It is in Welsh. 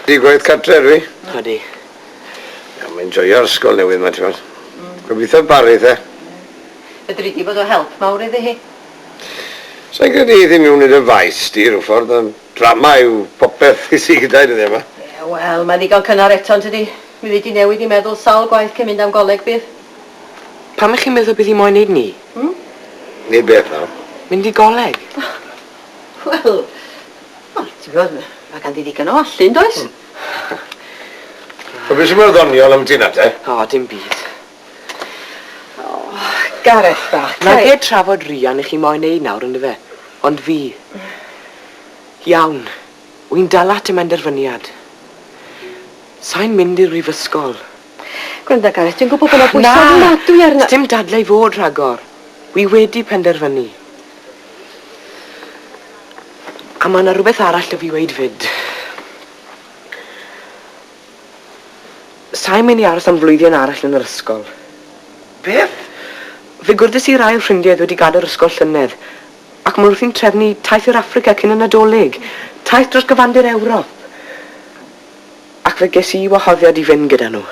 Di gwaith cartre ydw i. Odi. Ia, mae'n joio'r ysgol newydd 'ma, t'mod. Gobeithio barith e. Fedri di fod o help mawr iddi hi. Sai'n credu eith hi miwn i dy faes di rhyw ffordd, ond drama yw popeth sy gyda hi dyddia 'ma. Ie, wel, mae'n ddigon cynnar eto, yn tydi? Mi fydd 'di newid 'i meddwl sawl gwaith cyn mynd am goleg, bydd? Pam 'ych chi'n meddwl bydd hi moyn neud 'ny? Hmm? Neud beth nawr? Mynd i goleg. Wel, wel, ti'n gwybod, mae ganddi ddigon o allu, yn does? Wel, beth sy'n mor ddoniol am ti nawr te? O, dim byd. O, Gareth bach. Nage trafod Rhian 'ych chi moyn neud nawr, yndyfe? Ond fi. Iawn. Wi'n dala at 'y mhenderfyniad. Sai'n mynd i'r brifysgol. Gwranda, Gareth, dwi'n gwybod bod 'na bwysau ofnadwy arna... Na! Sdim dadle i fod rhagor. Wi wedi penderfynu. A ma' 'na rwbeth arall 'da fi weud 'fyd. Sai'n mynd i aros am flwyddyn arall yn yr ysgol. Beth? Fe gwrddis i rai o ffrindiau oedd wedi gadael yr ysgol llynedd, ac maen nhw wrthi'n trefnu taith i'r Affrica cyn y Nadolig. Taith dros gyfandir Ewrop. Ac fe ges i wahoddiad i fynd gyda nhw.